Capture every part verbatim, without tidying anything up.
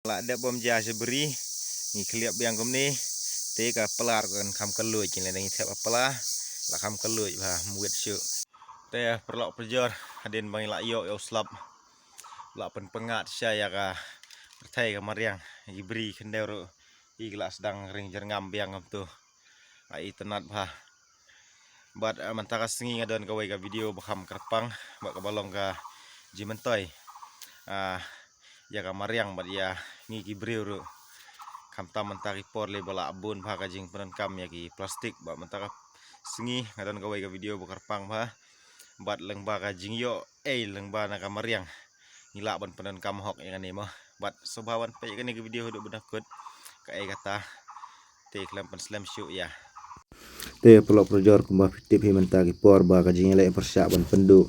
La dep bam ja sha bri, ngi khliap biang kumne, te ka pla ruh kan kham kylluid, ngi la dang ngi thep pla, la kham kylluid bha, mwit shuh. Te paralok parajor, hadien ba ngi la ïoh ïa u slap, la pynpyngngad sha ïa ka pyrthei ka mariang, i bri khyndew ruh, i ki la sdang ring jyrngam biang kumtu. Ai itynnad bha. Bad, ah, mynta ka sngi nga don kawei ka video ba kham kyrpang, bad kaba long ka jingmyntoi, ah, ïa ka mariang bad ïa ngi ki briew ruh. Khamtam mynta ki por lei ba la bun bha ka jingpyndonkam ïa ki plastik, bad mynta ka sngi nga don kawei ka video ba kyrpang bha. Bad lyngba ka jingïoh ei lyngba na ka mariang, ngi lah ban pyndonkam hok ïa kane mo. Bad sngewbha ban peit ïa kane ka video haduh ban da kut, kaei kata. Te khlem pynslem shuh ïa. Te paralok parajor, kumba phi tip hi mynta ki por ba ka jingïaleh pyrshah ban pynduh,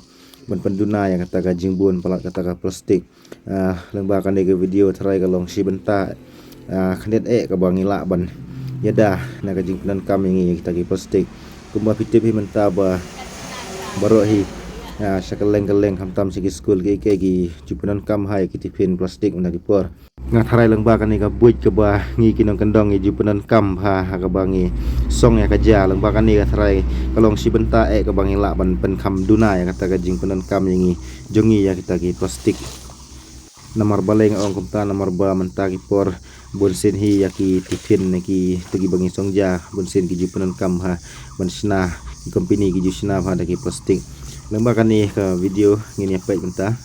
ban pynduna ïa kata ka jingbun palat kata ka plastik. Ah, lyngba kane ka video tharai ka long shi bynta, ah, khyndiat eh kaba ngi lah ban ïada na ka jingpyndonkam ïa ngi ïa kita ki plastik. Kumba phi tip hi mynta ba baroh hi, ah, sha kylleng kylleng khamtam sha ki skul ki, ki, ki ju pyndonkam ha ïa ki tiffin plastik mynta ki por. Nga tharai lyngba kane ka buit kaba ngi ki nongkyndong ngi ju pyndonkam ha, ha kaba ngi song ïa ka ja, lyngba kane ka tharai ka long shi bynta eh kaba ngi lah ban pynkham duna ïa kata ka jingpyndonkam ïa ngi jong ngi ïa kita ki plastik. Namar balei nga ong kumta, namar ba mynta ki por bunsien hi ïa ki tiffin ne ki, to kiba ngi song ja, bunsien ki ju pyndonkam ha, ban shna, ki company ki ju shna ha da ki plastik. Lyngba kane ka video ngin ïa peit mynta.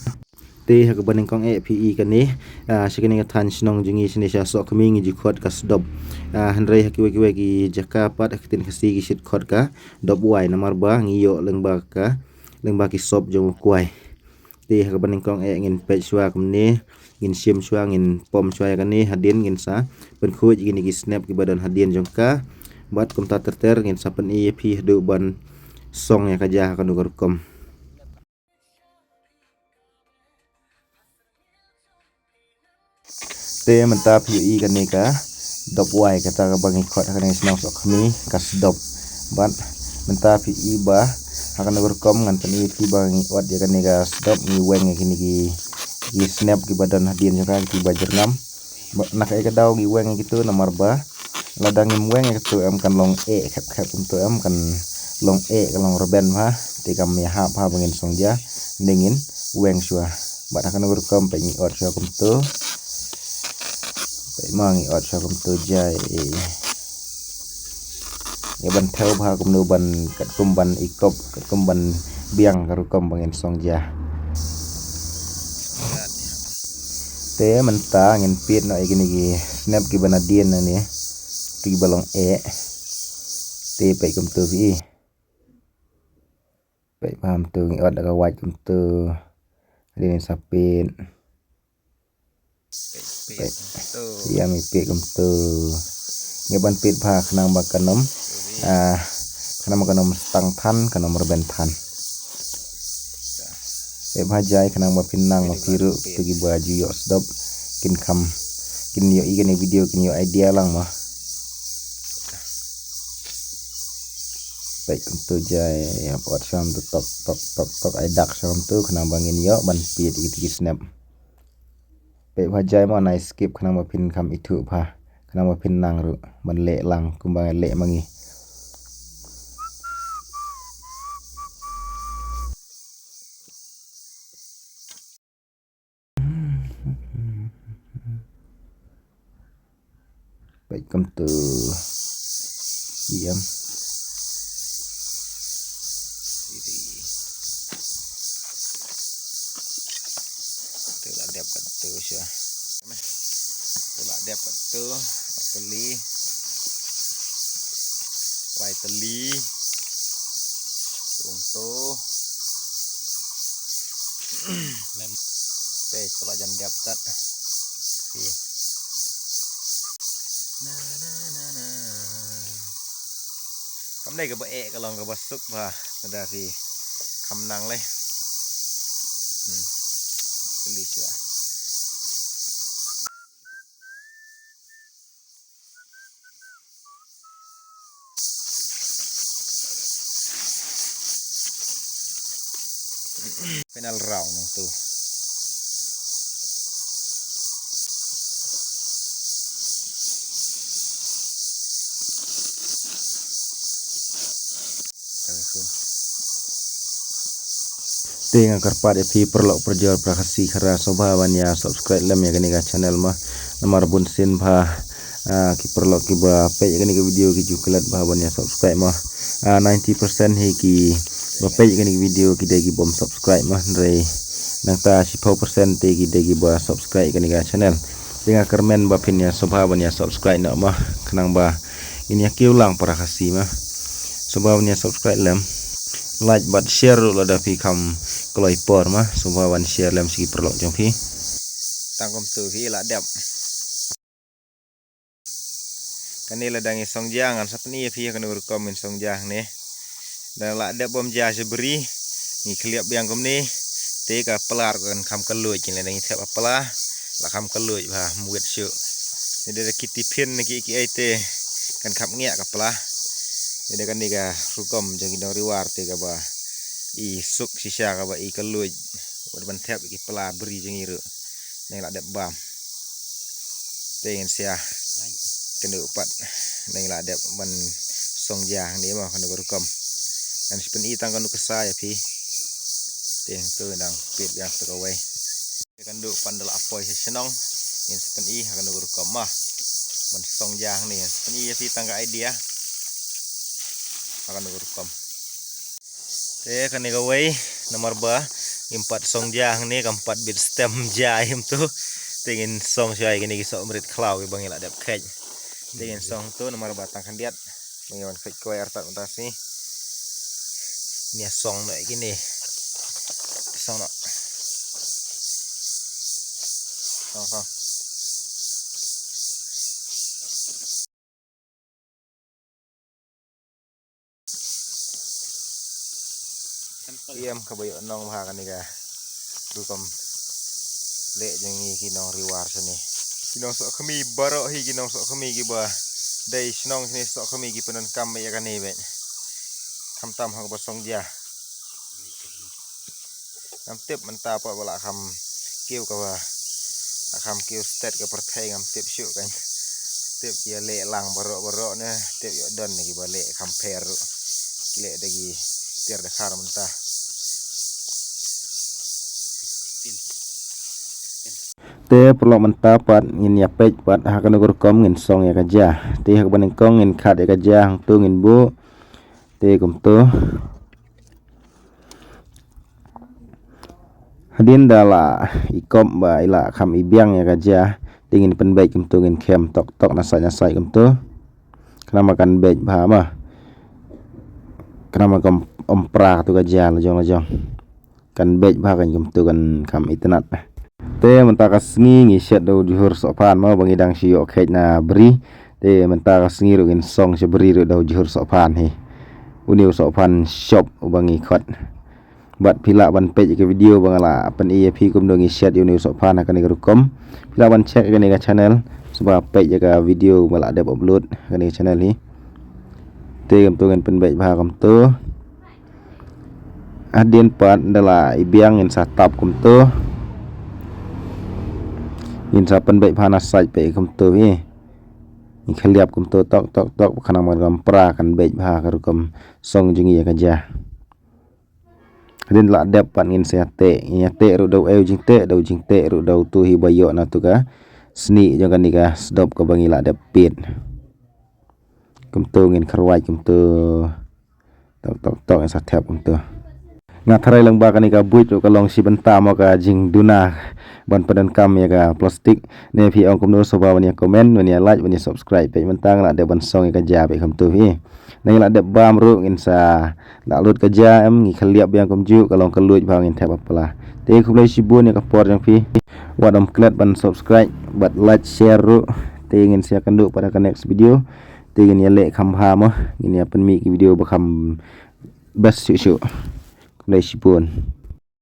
Te ha kaba nyngkong eh phi i kane, ah, sha kane ka thaiñ shnong jong ngi shane sha Sohkhmi ngi ju khot ka sdop. Ah, hynrei ha kiwei kiwei ki jaka pat ha ka ktien Khasi ki shait khot ka dop wai, namar ba ngi ïoh lyngba ka, lyngba ki sop jong u kwai. Te ha kaba nyngkong eh ngin peit shuwa kumne, ngin shim shuwa, ngin pom shuwa ïa kane, hadien ngin sa pynkhuid ïa kine ki snep kiba don hadien jong ka. Bad kumta ter ter ngin sa pyni ïa phi haduh ban song ïa ka ja ha kano ka rukom. Te mynta phi ïohi kane ka dop wai, kata kaba ngi khot ha kane ka shnong Sohkhmi ka sdop. Bad mynta phi ïohi ba ha kane ka rukom ngan pyni ïa phi ba ngi ot ïa kane ka sdop, ngi weng ïa kine ki, ki snep kiba don hadien jong ka, kiba jyrngam. Ba na kaei ka daw ngi weng ïa kito, namar ba lada ngim weng ïa kito em kan long eh khep khep kumto, em kan long eh, kan long rben bha, te kam ïahap bha ba ngin song ja, ne ngin weng shuwa. Bad ha kano ka rukom peit ngi ot shuwa kumto. Peit ma ngi ot shuwa kumto jai. Ïa ban thew bha kumno ban katkum ban ikop, katkum ban biang ka rukom ba ngin song ja. Te mynta ngin pit noh ïa kine ki snep kiba na dien na ne. Te kiba long eh. Te peit kumto phi i. Peit bha kumto ngi ot da ka wait kumto. Dien sa pit. Peit, peit. Ïa mi peit kumto. Ngi ban peit bha khnang ba kan ym, ah, khnang ba kan ym stang than, kan ym rben than. Peit bha jai khnang ba phin nang ma phi ruh, kito kiba ju ïoh sdop kin kham, kin ïohi kane video kin ïoh idea lang ma. Peit kumto jai, ïa ot sham tu tok tok tok tok, ai dak sham tu khnang ba ngin ïoh ban pit ïa kito ki snep. Peit bha jai mo, nai skip khnang ba phin kham ithuh bha, khnang ba phin nang ruh ban leh lang kumba leh ma ngi. Peit kumto. Ïam. Tu la dep kat tu sha. Tu la dep kat tu. Kat tu li. Wai tylli. Tung tu. Te, ko la jan dep tat. Pi. Na, na, na, na. Kam dei kaba eh, ka long kaba suk bha. Ka da phi. Kham nang lei. Hmm. Tylli shuwa. Final round nangtu. Te nga kyrpad ïa phi paralok parajor para Khasi khara sngewbha ban ïa subscribe lem ïa kane ka channel ma. Namar bun sien bha, ah, ki paralok kiba peit ïa kane ka video ki ju klet bha ban ïa subscribe ma. Ah, ninety percent hi kiba peit ïa kane ka video ki dei ki bym subscribe ma. Hynrei nangta shiphew percent te ki dei kiba subscribe ïa kane ka channel. Te nga kyrmen ba phin ïa sngewbha ban ïa subscribe noh ma. Khnang ba ngin ïa kiew lang para Khasi ma. Sngewbha ban ïa subscribe lem. Like bad share ruh lada phi kham kloi por ma. Sngewbha ban share lem sha ki paralok jong phi. Tang kumtu phi la dep. Kane lada ngi song ja ngan sa pyni ïa phi ha kano ka rukom ngin song ja hangne. Da la dep bam ja sha bri. Ngi khliap biang kumne. Te ka pla ruh kan kham kylluid, lada ngi thep ha pla la kham kylluid bha, mwit shuh. Te da ki tiphin na ki ki ai te kan kham ngiah ka pla. Te da kane ka rukom jong ki nong Ri War te kaba i suk shisha kaba i kylluid. Wat ban thep ki pla bri jong i ruh. Nang la dep bam. Te ngin sia. Kane pat. Nang la dep ban song ja hangne mo kane ka rukom. Ngan sa pyni tang kano ka sa ïa phi. Te to nang pit biang to kawei. Te kan du pan da la poi sha shnong. Ngin sa pyni ha kano ka rukom ma. Ban song ja hangne ngin sa pyni ïa phi tang ka idea. Ha kano ka rukom. Te kane kawei namar ba ngim pat song ja hangne kam pat bit stem ja him tu. Te ngin song shai kane ki soh mrit khlaw kiba ngi la dep kheit. Te ngin song tu namar ba tang khyndiat ba ngi wan kheit kawei artat mynta sngi. Ngi song noh kine. Song noh. Song song. Ïam kaba ïoh nong bha kane ka rukom leh jong ngi ki nong Ri War shane. Ki nong Sohkhmi baroh hi ki nong Sohkhmi kiba dei shnong shane Sohkhmi ki pyndonkam ïa kane bad khamtam ha kaba song ja. Ngam tip mynta pat ba la kham kiew kaba la kham kiew stet ka pyrthei ngam tip shuh kan. Tip ki ïa leh lang baroh baroh ne tip ïoh don ne kiba leh kham pher ruh. Ki leh da ki tiar da khar mynta. Te paralok mynta pat ngin ïa peit pat ha kano ka rukom ngin song ïa ka ja. Te ha kaba nyngkong ngin khat ïa ka ja hangtu ngin buh. Te kumtu. Hadien da la i kop ba i la kham i biang ïa ka ja. Te ngin pynbeit kumtu ngin khem tok tok na sait na sait kumtu. Khnang ba kan beit bha ma. Khnang ba kan ym pra tu ka ja la jong la jong. Kan beit bha kan kumtu kan kham itynnad. Te mynta ka sngi ngi shet da u jhur sohphan mo ba ngi dang shu ïoh kheit na bri. Te mynta ka sngi ruh ngin song sha bri ruh da u jhur sohphan hi. Une u sohphan shop uba ngi khot. Bad phi lah ban peit ïa ka video ba nga la pyni ïa phi kumno ngi shet ïa une u sohphan ha kane ka rukom. Phi lah ban check ïa kane ka channel. Sngewbha peit ïa ka video ba la dep upload ha kane ka channel hi. Te kumtu ngin pynbeit bha kumtu. Hadien pat da la i biang ngin sa tap kumtu. Ngin sa pynbeit bha na sait peit kumtu hi. Ngin khliap kumtu tok tok tok khnang ba kan pra kan beit bha ka rukom song jong ngi ïa ka ja. Hadien la dep pat ngin sa ïa teh, ngin ïa teh ruh da u ei u jingteh, da u jingteh ruh da utu hi ba ïoh na tu ka snieh jong kane ka sdop kaba ngi la dep pit. Kumtu ngin kharwai kumtu. Tok tok tok ngin sa thep kumtu. Nga tharai lang ba kane ka buit ruh ka long shi bynta mo ka jingduna ban pyndonkam ïa ka plastik. Ne phi ong kumno sngewbha ban ïa comment, ban ïa like, ban ïa subscribe. Peit mynta nga la dep ban song ïa ka ja peit kumtu hi. Nang la dep bam ruh ngin sa la lut ka ja em ngi khliap biang kumjuh ka long ka luid bha ngin thep ha pla. Te khublei shibun ïa ka por jong phi. Wat ym klet ban subscribe bad like share ruh. Te ngin sa ïakynduh pat ha ka next video. Te ngin ïa leh kham bha mo ngin ïa pynmih ki video ba kham best shuh shuh. Khublei shibun.